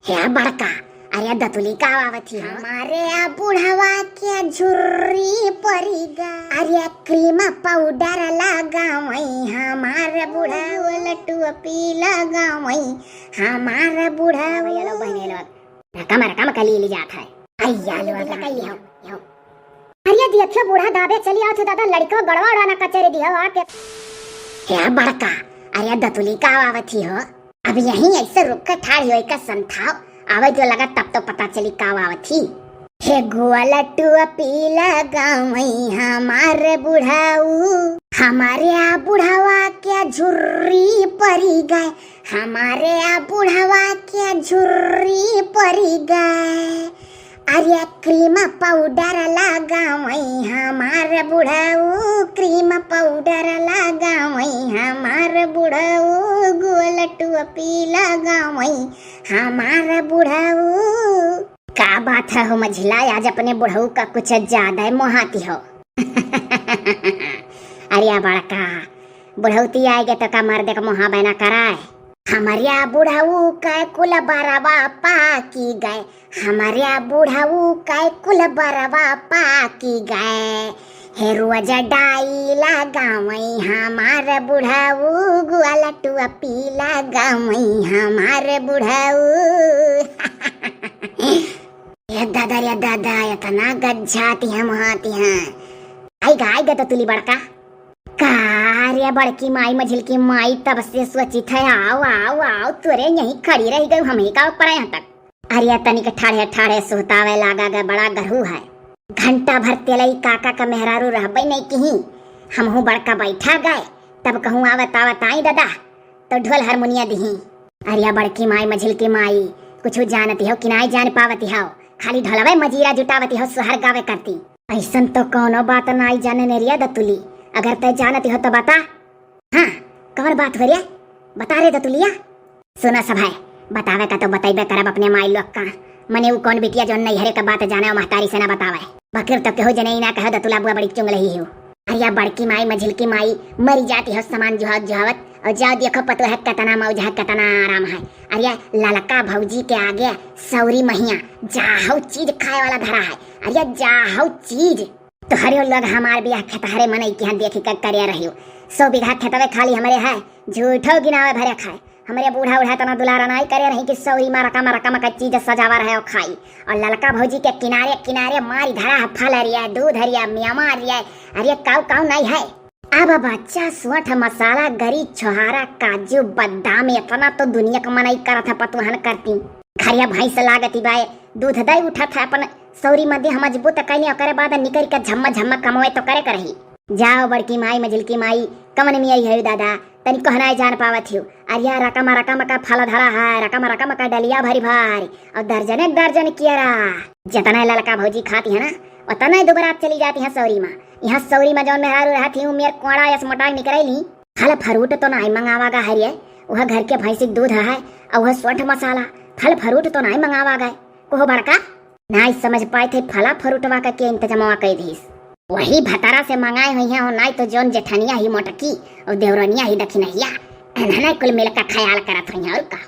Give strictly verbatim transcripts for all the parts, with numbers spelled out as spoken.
क्या बड़का? अरे दतुली का आवत ही हो? हमारे आ बुढ़वा के झुर्री परी गा। अरे क्रीम पाउडर लगावई, हमार बुढ़ऊ टोपी लगावई, हमार बुढ़ऊ। भैया लोग, बहने लोग, रकम रकम का ली ली जात है। अय्या लोग, लगाई हो, हो। अरे देखियो बूढ़ा दाबे चली आवत हो दादा, लड़को गड़वा उड़ाना कचरे दिहो आके। क्या बड़का? अरे दतुली का आवत ही हो? अब यहीं ऐसे रुक के ठाड़ होई का संथाव, आवे जो लगा तब तो पता चली का आवत ही। हे गोल टोपी लगावई हमार बुढ़ऊ, हमारे आ बुढ़वा के झुर्री परी गए, हमारे आ बुढ़वा के झुर्री परी गए। अरे क्रीम पाउडर लगावई हमार बुढ़ऊ, क्रीम पाउडर लगावई हमार बुढ़ऊ, गोल टोपी लगावई हमार बुढ़ऊ। का बात है हो मझिला, आज अपने बुढ़ऊ का कुछ ज्यादा ही मोहाती हो। अरे बड़का, बुढ़ौती आएगे तो का मर्द का मोहा बना कराए। हमरिया बुढ़ऊ के कुल बरवा पाकी गए, हमरिया बुढ़ऊ के कुल बरवा पाकी गए। हे रोज डाई लगावई हमार बुढ़ऊ, गोल टोपी लगावई हमार बुढ़ऊ। ए दादा रे दादा, इतना गज्जाती हैं, मोहाती हैं। आई गा, आई गा दतुली बड़का। का रे बड़की माई, मझिलकी माई, तब से सोचित है, आओ, आओ, आओ, तोरे यहीं खड़ी रही गई, हम ही का ऊपर यहाँ तक। अरे तनिक ठाढ़े ठाढ़े सुहतावे लागा गा, बड़ा गरहू है। घंटा भर तेलई काका का मेहरारू रहबे नहीं किहीं, हमहू बड़का बैठा गए, तब कहूँ आवत आवत आई दादा, तो ढोल हारमोनिया दिही। अरे बड़की माई, मझिलकी माई, कुछ जानती हो कि नाई जान पावती हो? खाली ढोलवे मजीरा जुटावती हो, सोहर गावे करती। ऐसन तो कौनो बात नाई जाने ने रिया दतुली, अगर तय जानती हो तो बता। हाँ, कौन बात हो रिया? बता रे दतुलिया। सुना सब है, बतावे का तो बतैबे करब अपने माई लोग का। मने उ कौन बिटिया जो नैहरे का बात जाने और महतारी से ना बतावे। बकिर तो केहू जने ही ना कहो दतुला बुआ बड़ी चुंगलही हो। अरे बड़की माई, मझिलकी माई, मरी जाती हो सामान जुहावत जुहावत, और जाओ देखो पतोह है कितना मौज है, कितना आराम है। अरे ललका भौजी के आगे सौरी महिया जाहौ चीज खाए वाला धरा है। अरे जाहौ चीज। तोहरे लोग हमार बियाह खेतहरे मनई के यहाँ देखी के करे रहियो। सौ बीघा खेतवे खाली हमरे है, झूठो गिनावे भरे खाए। हमरे बूढ़ा उढ़ा तना दुलारा नाई करे रही कि सौरी मा रकम रकम का चीज सजावा रहे और खाई। और ललका भौजी के किनारे किनारे मारी धरा है, फल रिया, दूध रिया, मेवा रिया, अरे काऊ काऊ नाई है। अब बच्चा सोंठ मसाला, गरी छोहारा, काजू बादाम, इतना तो दुनिया का मनई करत है पतोहन करती। घरिया भैंस लागती बाए, दूध दई उठत है, अपन सौरी मा देह मजबूत कैली, ओकरे बाद निकरी के झम्मा झम्मा कमवे तो करे करही। जाओ बड़की माई, मझिलकी माई, कवन मियाई है दादा, तनी कहनाई जान पावत हियो। अरिया रकम रकम का फल धरा है, रकम रकम का डलिया भरी भारी, और दर्जने दर्जन कियरा। जितना ललका भौजी खाती है ना, उतना ही दुबरात चली जाती है सौरी मा। यहाँ सौरी मा जौन मेहरारू रहत ही, उ मेर कोड़ा यस मोटाई निकरैली। फल फ्रूट तो नाई मंगावा गा हरिये, वह घर के भैंसी दूध है, और वह सोंठ मसाला, फल फ्रूट तो नाई मंगावा गए। कोहो बड़का, नाई समझ पाए थे फला फ्रूटवा का के इंतजामवा कई दीस। वही भतारा से मंगाए हुई हैं, और नाई तो जौन जेठनिया ही मोटकी और देवरनिया ही दखिनहिया, इन्हने कुल मिलकर ख्याल करत हुई हैं, और का।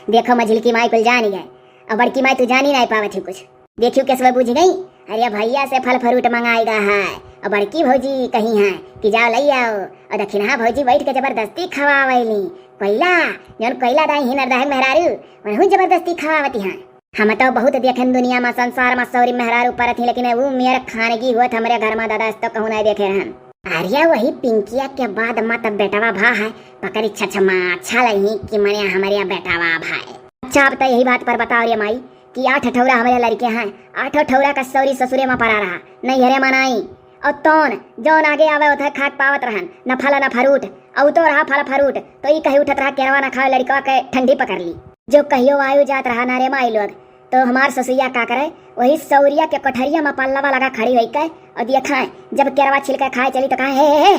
देखो मझिलकी माई कुल जानी है, और बड़की माई तू जानी नाई पावत ही कुछ। देखियो केसवा बुझ गई, अरे भैया से फल फ्रूट मंगाएगा है, और बड़की भौजी कही है कि जाओ लई आओ, और दखिनहा भौजी बैठ के जबरदस्ती खवावैली। कोयला, जौन कोयला दाई हिनर दहक मेहरारू, वनहू जबरदस्ती खवावती हैं। हम तो बहुत देखेन दुनिया मा, संसार मा सौरी मेहरारू परत ही, लेकिन ऊ मेर खानगी होत हमरे घर मा दादा, अस तो कहूँ नाई देखे रहन। अरे वही पिंकिया के बाद मा तब बेटवा भा है, पकड़ी छछमा अच्छा लही कि मने हमरे बेटवा भा है। अच्छा, अब तो यही बात पर बताओ रे माई कि आठ ठौरा हमरे लड़के हैं, आठों ठौरा का सौरी ससुरे मा परा रहा, नैहरे मा नाई। और तौन जौन आगे आवे उधर खाक पावत रहन, न फल न फ्रूट, और तो रहा फल फ्रूट, तो ई कही उठत रहा केरवा न खाओ, लड़कवा के ठंडी पकड़ ली। जो कहियो आयु जात रहा ना रे माई लोग, तो हमार ससुइया का करे, वही सौरिया के कोठरिया मा पल्लवा लगा खड़ी होई के, और दिया खाए, जब केरवा छिल के खाए चली तो कहा, "हे, हे, हे,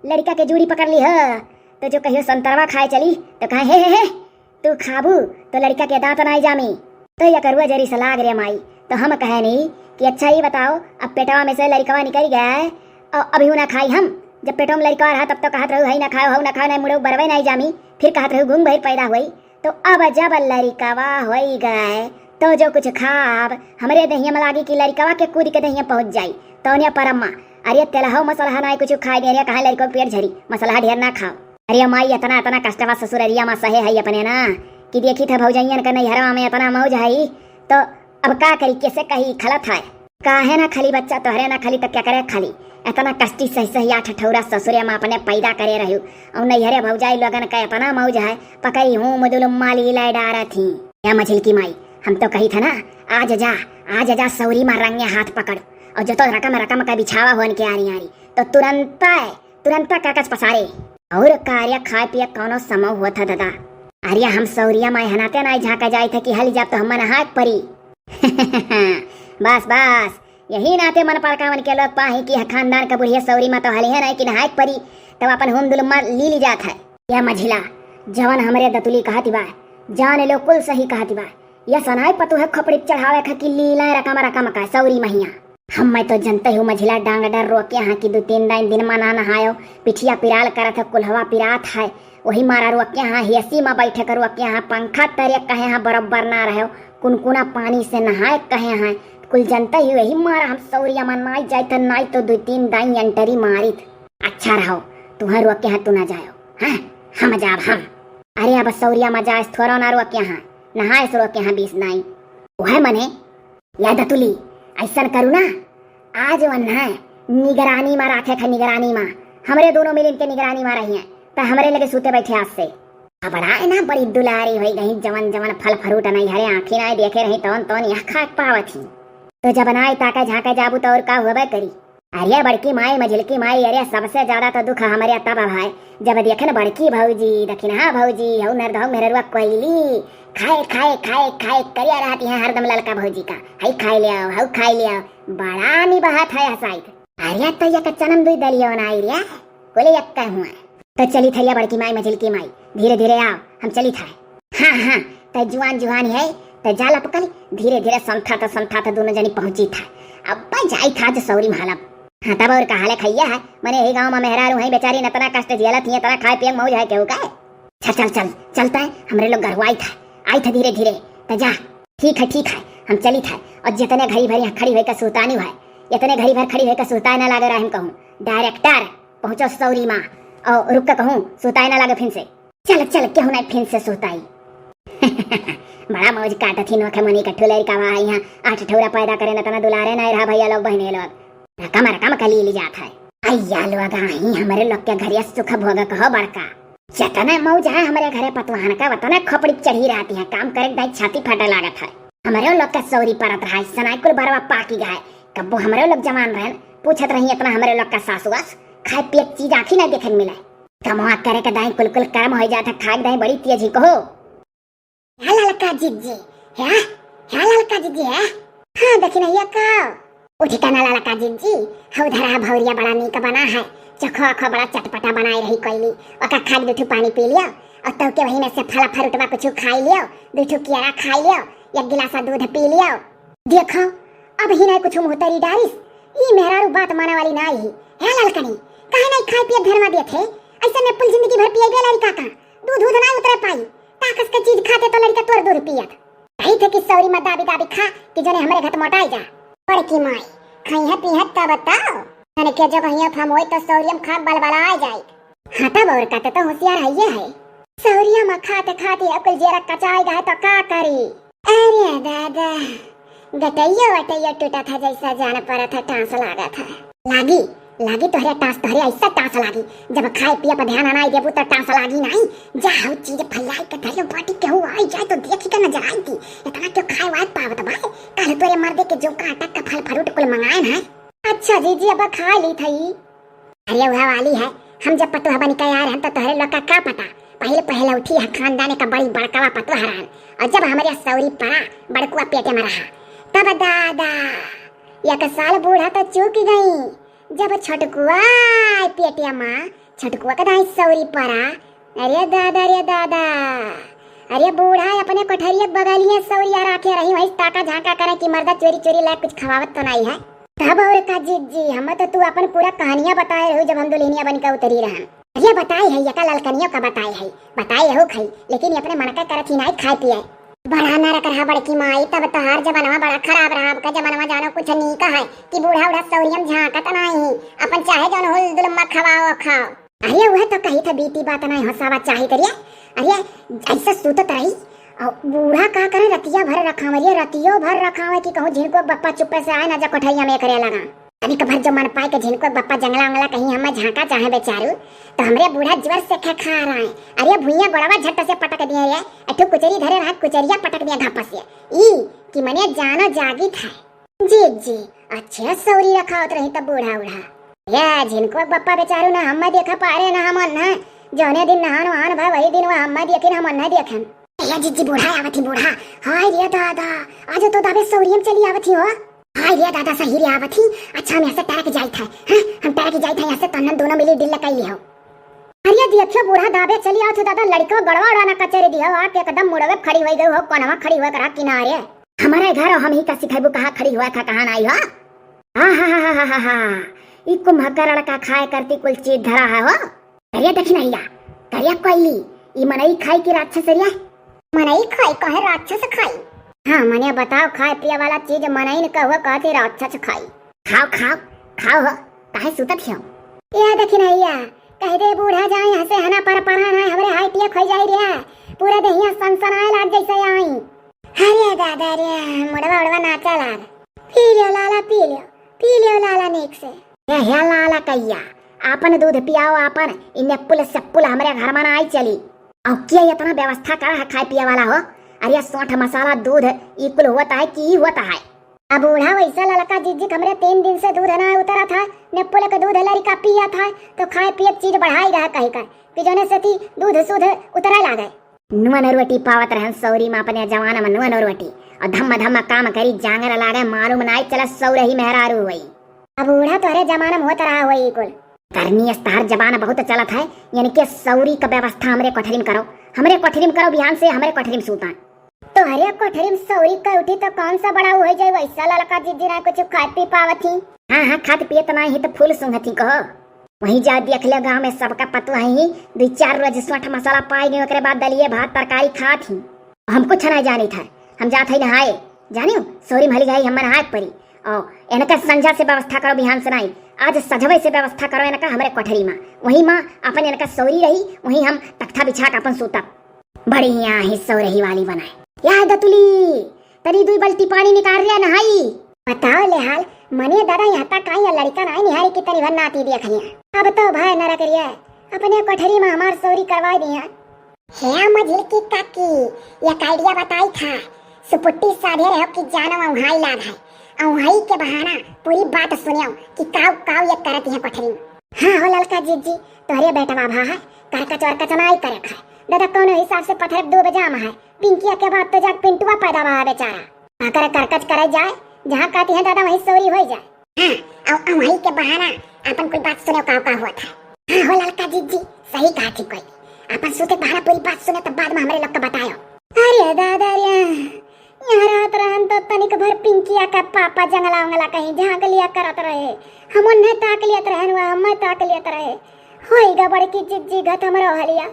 लड़का के जूड़ी पकड़ ली हो।" तो जो कहियो संतरवा खाए चली तो कहा, "हे, हे, हे, तू खाबू तो लड़का के दांत नाई जामी।" तो यकरुआ जरी से लाग रे माई, तो हम कहे नहीं कि अच्छा ये बताओ, अब पेटवा में से लड़कवा निकल गया है और अभी ना खाई हम? जब पेटवा में लड़कवा रहा तब तो कहत रहू, "हई ना खाओ, हऊ ना खाओ, नहीं मुड़ो बरवे नहीं जामी।" फिर कहत रहू, "घूंग भइर पैदा हुई।" तो अब जब लरिकवा होई गए, तो जो कुछ खाब, हमरे दहिया में लागी कि लरिकवा के कूद के दहिया पहुँच जाई। तौने पर अम्मा, अरे तेलहौ मसलहा नाई कुछ खाए दे रे, कहाँ लरिकवा पेट झरी, मसलहा ढेर ना खाओ। अरे माई, इतना, इतना कष्टवा ससुररिया में सहे है अपने ना, कि देखी था भौजैयन का नैहरवा में इतना मौज है, तो अब का करी, कैसे कही, खलत है। काहे ना खली बच्चा, तोहरे ना खली त क्या करे खली? इतना कष्टी सही सही आठ ठौरा ससुरे में अपने पैदा करे रहू, और नैहरे भौजाई लोगन का इतना मौज है, पकई हूँ मुदुलुम्मा लीले डारत ही। या मझिल की माई, हम तो कही था ना, आज जा, आज जा सौरी में रंगे हाथ पकड़, और जो तो रकम रकम का बिछावा होन के आरी आरी, तो तुरंत तुरंत कागज पसारे। और कार्य खाए पिए कौनो समौ होत है दादा? अरे हम सौरिया माई हनाते नाई झांका जाए थे कि हल जाब तो हम नहाए परी। बस बस, यही नाते मन परकावन के लोग पाही कि खानदान का बुढ़िया सौरी मा तो हलिहे नाई कि नहाए परी, तब अपन होम दुलुम्मा ली ली जात है। या मझिला, जवन हमरे दतुली कहती बा, जान लो कुल सही कहती बा। या सनाई पतु है खोपड़ी चढ़ावे खा कि लीला रकम रकम का सौरी महिया। हम मैं तो जनते हूँ मझिला डांग डर रोके हाँ कि दो तीन दाइन दिन मा ना नहायो, पिठिया पिराल करत है, कुल्हवा पिरात है, वही मारा रोके हाँ, एसी मा बैठे कर रोके हाँ, पंखा तरे कहे हाँ बराबर ना रहो, कुनकुना पानी से नहाए कहे हाँ। कुल जनते ही वही मारा हम सौरिया मा नाई जाए थे, नाई तो दो तीन दाइन एंट्री मारित। अच्छा रहो, तुहें रोके हाँ तू ना जायो, हाँ, हम जाब हम। अरे अब सौरिया मा जाए थोड़ा ना रोके हाँ, नहाए से रोके हाँ बीस दाइन। वह मने या दतुली, ऐसन करू ना, आज वन्हा निगरानी मा राखे थे, निगरानी मा। हमरे दोनों मिल इनके निगरानी मा रही हैं, त हमरे लगे सूते बैठे आज से। अब बड़ा है ना, बड़ी दुलारी होई गई, जवन जवन फल फ्रूट नहीं हरे आँखी ना देखे रही, तौन तौन यह खा पावत ही। तो जब ना ताके झांके जाबू तो और का होबे करी? अरे बड़की माई, मझिलकी माई, अरे सबसे ज्यादा तो दुख हमरे तब भाई, जब देखे न बड़की भौजी, दखिनहा भौजी, हऊ नरदहू मेहररुआ कोइली, खाए, खाए, खाए, खाए, करिया रहती है हरदम ललका भौजी का, हई खाए ले आओ, हऊ खाए ले आओ, बड़ा निबहत है हसाइत। अरे तो ये का चनम दुई दलियो ना आई रे, बोले यक्का हुआ। तो चली थरिया बड़की माई, मझिलकी माई, धीरे धीरे आओ, हम चली था। हाँ, हाँ, त जुआन जुआन है, त जा लपकल, धीरे धीरे संथा त संथा त दोनों जनी पहुंची था। अब जाई था जो सौरी मालम। हाँ, तब और कहा ले खैया है, मने यही गाँव में मेहरारू है बेचारी, न इतना कष्ट झेलत ही, इतना खाए पिए मौज है केहू का। चल, चल, चल, चलता है, हमरे लोग घरवाई था, आई था धीरे धीरे, त जा। ठीक है, ठीक है, हम चली था। और जितने घड़ी भर यहाँ खड़ी होकर सुतानी है, इतने घड़ी भर खड़ी होकर सुताए ना लागे रहे हम कहूँ। डायरेक्टर, पहुँचो सौरी माँ, और रुक के कहूँ सुताए ना लागे फिन से। चल, चल, केहू नाई फिन से सुताई। बड़ा मौज काटत ही नोखे मनी का ठुलरी का वाह यहाँ आठ ठौरा पैदा करे न तना दुलारे नाई रहा भैया लोग बहने लोग। रकम रकम का ली ली जात है। अय्या लोग आही हमरे लोग के घरे सुख भोग कहो बड़का। जतने मौज है हमरे घरे पतवान का वतने खोपड़ी चढ़ी रहती है, काम करे दाई छाती फाटे लागत है। हमरे लोग का सौरी परत रहा है, सनाई कुल बरवा पाकी गए। कब्बो हमरे लोग जवान रहन, पूछत रही इतना हमरे लोग का सासुआस, खाए पिए चीज आँखी नाई देखे मिले। कमवा करे के दाई कुल कुल कर्म हो जात है, खाए के दाई बड़ी तेज ही कहो। हे ललका जिज्जी, हे, हे ललका जिज्जी, हे। हाँ, दखिनैया का? उठी का ना ललका जिज्जी, हऊ धरा भौरिया बड़ा नीक बना है, चखो अखो बड़ा चटपटा बनाए रही कोइली, ओका खा के दुठू पानी पी लियो, और तब के वही में से फला फरूटवा कुछ खाई लियो, दुठू कियारा खाई लियो, एक गिलासा दूध पी लियो। देखो, अब ही नहीं कुछ मुहतरी डारिस, ई मेहरारू बात माने वाली ना ही। हे ललकनी, काहे नहीं खाए पिए धरमा देत है? ऐसे में पुल जिंदगी भर पिए बेला का, का? दूध दूध ना उतरे पाई। ताकस के चीज खाते तो लड़का तोर दूर पियत। कही थे कि सौरी में दाबी दाबी खा कि जने हमरे घट मोटाई जा। बड़की माई, खाई है पी है तब बताओ। तने के जगह हिया फम होई तो सौरियम खा बलबला आ जाई। हाँ तब और का, तो होशियार है ये है। सौरिया में खाते खाते अकुल जेरा कचाई गए तो का करी? अरे दादा, गटैया वटैया टूटा था जैसा जान पड़ा था, टांस लागा था। लागी, लागी तोहरे टांस, तोहरे ऐसा टांस लागी। जब खाए पिए पर ध्यान ना देबू तो टांस लागी नहीं। जा हऊ चीज फैलाई के धरियो बाटी, केहू आई जाए तो देखी के नजर आई थी। इतना क्यों खाए वाए पावत बा? काल तोरे मर्दे के जो का अटक का फल फ्रूट कुल मंगाए ना। अच्छा जीजी, अब खा ली थई। अरे वह वाली है, हम जब पतोह बन के आ रहे हैं तो तोहरे लोग का का पता। पहले पहले उठी है खानदान का बड़ी बड़कवा पतोह रहन, और जब हमरे सौरी पड़ा बड़कुआ पेटे में रहा, तब दादा एक साल बूढ़ा तो चूक गई। जब छोटकुआ आए पेटिया माँ, छोटकुआ के दाई सौरी परा। अरे दादा, अरे दादा, अरे बूढ़ा अपने कोठरिया के बगलिए सौरिया राखे रही, वही ताका झांका करे कि मर्दा चोरी चोरी लायक कुछ खवावत तो नहीं है। तब और का जीजी, हम तो तू अपन पूरा कहानिया बताए रहू जब हम दुल्हनिया बन के उतरी रहन। अरे बताई है, यका ललकनियो का बताई है, बताई है खई, लेकिन ये अपने मन का करत ही नाई खाए पिए। बड़ा नरक रहा बड़की माई, तब तोहार जमानवा बड़ा खराब रहा, अब का जमानवा जानो कुछ नीक है कि बूढ़ा उढ़ा सौरियम झांकत नाई, अपन चाहे जौन हुल दुलम्मा खवाओ खाओ। अरे वह तो कही था बीती बात नाई हो सावा चाहे करिए। अरे ऐसा सूतत रही और बूढ़ा का करे रतिया भर रखावे, अरे रतियो भर रखावे कि कहूँ झिनको बप्पा चुप्पे से आए ना जा कोठरिया में करे लगा। तनिक भर जो मन पाए के झिनको बप्पा जंगला उंगला कहीं हमें झांका चाहे बेचारू, तो हमरे बूढ़ा जोर से खखा रहा है। अरे भुइया गोड़वा झट से पटक दिए रे, अठू कुचरी धरे रहा, कुचरिया पटक दिया घापस से। ई कि मने जानो जागी था। जी, जी, अच्छे सौरी रखावत रही तब बूढ़ा उढ़ा। ये झिनको बप्पा बेचारू ना हमें देखा पारे ना हम ना, जौने दिन नहान वहान भा वही दिन वह हमें देखिन हम ना देखन। या जीजी बूढ़ा आवत ही बूढ़ा। हाय रे दादा, आज तो दाबे सौरियम चली आवत ही हो। हाय रे दादा, सही रे आवत ही। अच्छा, हम यहाँ से टरक जाइत है। हाँ, हम टरक जाइत है यहाँ से, तन्नन दोनों मिली डील लगाई लिहो। अरे देखियो बूढ़ा दाबे चली आवत ही दादा, लड़को गड़वा उड़ा ना कचरे दिहो, आके एकदम मुड़वे खड़ी हो गई हो, कोनवा खड़ी हो करा किनारे। हमारे घर हम ही का सिखाइबू कहाँ खड़ी हुआ था, कहाँ नाई हो। हाँ, हाँ, हाँ, हाँ, हाँ, हाँ, हाँ। ई कुंभकर्ण का खाए करती कुल चीज धरा है हो। करिया देखी नहीं या, करिया कोई, ई मनई खाई की राक्षस रे? मनई खाई काहे राक्षस खाई? हाँ, मने बताओ, खाए पिए वाला चीज मनई न कहो, कहते राक्षस खाई। खाओ, खाओ, खाओ हो, काहे सुतत हो? या देखी नहीं या, कह दे बूढ़ा जाए यहाँ से, हना पर पढ़ा ना, हमरे हाइटिया खोई जाई रे, पूरा देहिया सनसनाए लाग जैसे आई। अरे दादा रे, मुड़वा उड़वा नाचा लाग। पी लियो लाला, पी लियो, पी लियो लाला नीक से। ए हे लाला कहिया, आपन दूध पियाओ आपन, इ नेप्पुल सेप्पुल हमरे घर में ना आई चली। और के इतना व्यवस्था करा है खाए पिए वाला हो? अरे सोंठ मसाला दूध ई कुल होता है कि ई होता है? अब बूढ़ा वैसा ललका जिज्जिक हमरे तीन दिन से दूध ना उतरा था, नेप्पुल के दूध लड़का पिया था, तो खाए पिए चीज बढ़ाई रहा कही कर कि जौने से ती दूध सूध उतरा लागे। नुआ नरुअटी पावत रहन सौरी में अपने जवान में नुआ नरुअटी। और धम्मा धम्मा काम करी जांगर लागे, मालूम नाई चला सौरही मेहरारू हुई। अब बूढ़ा तोहरे जमाना में होत रहा हुई कुल। करनी अस्तार जबान बहुत चलत है, यानी के सौरी का व्यवस्था हमरे कोठरी में करो, हमरे कोठरी में करो, बिहान से हमरे कोठरी में सूता। तोहरे कोठरी में सौरी का उठी तो कौन सा बड़ा हो जाए, वैसा ललका जिज्जी ना कुछ खात पी पावत ही। हाँ, हाँ, खात पियत ना ही तो फूल सूंघत ही कहो। वहीं जा देख ले गाँव में सबका पतोह ही, दुई चार रोज सोंठ मसाला पाई गई, ओकरे बाद दलिए भात तरकारी खात ही। हम कुछ ना जानी था, हम जात है नहाए, जानियो, सौरी महली गई, हम नहाए परी। और इनका संझा से व्यवस्था करो, बिहान से नाई, आज सजवे से व्यवस्था करो इनका हमरे कोठरी में। वही माँ अपन इनका सौरी रही, वही हम तख्ता बिछा के अपन सूतब। बढ़िया ही सौरही वाली बनाए। या दतुली, तनी दुई बाल्टी पानी निकाल रे नहाई। बताओ ले हाल, मने दादा यहाँ तक आई या लड़का नाई निहारी की तनी भर नाती देख लिया। अब तो भाई नरक रिया, अपने कोठरी में हमार सौरी करवा दिया। हे मझिल की काकी, एक idea बताई था। सुपुट्टी साधे रहो कि जानो औहाई लाग है। औहाई के बहाना पूरी बात सुनियो कि काऊ काऊ ये करत है कोठरी में। हाँ हो ललका जिज्जी, तोहरे बेटवा भा है, करकच वरकच नाई करे खाए। दादा कौनो हिसाब से पत्थर डूब जाम है। पिंकिया के बाद तो जाके पिंटुआ पैदा भा बेचारा। अगर करकच करे जाए, जहाँ कहती है दादा वहीं सौरी हो जाए। हाँ, औ, औ वही के बहाना अपन कोई बात सुने का, का हुआ था। हाँ हो ललका जिज्जी, सही कहा थी कोई। अपन सूते के बहाना पूरी बात सुने तब बाद में हमरे लोग का बतायो। अरे दादा रे, यहाँ रात रहन तो तनिक भर पिंकिया का पापा जंगला उंगला कहीं झांक लिया करत रहे। हम उन्हें ताक लियत रहन, वह हमें ताक लियत रहे। होई गा बड़की जिज्जी घत हमरो हलिया।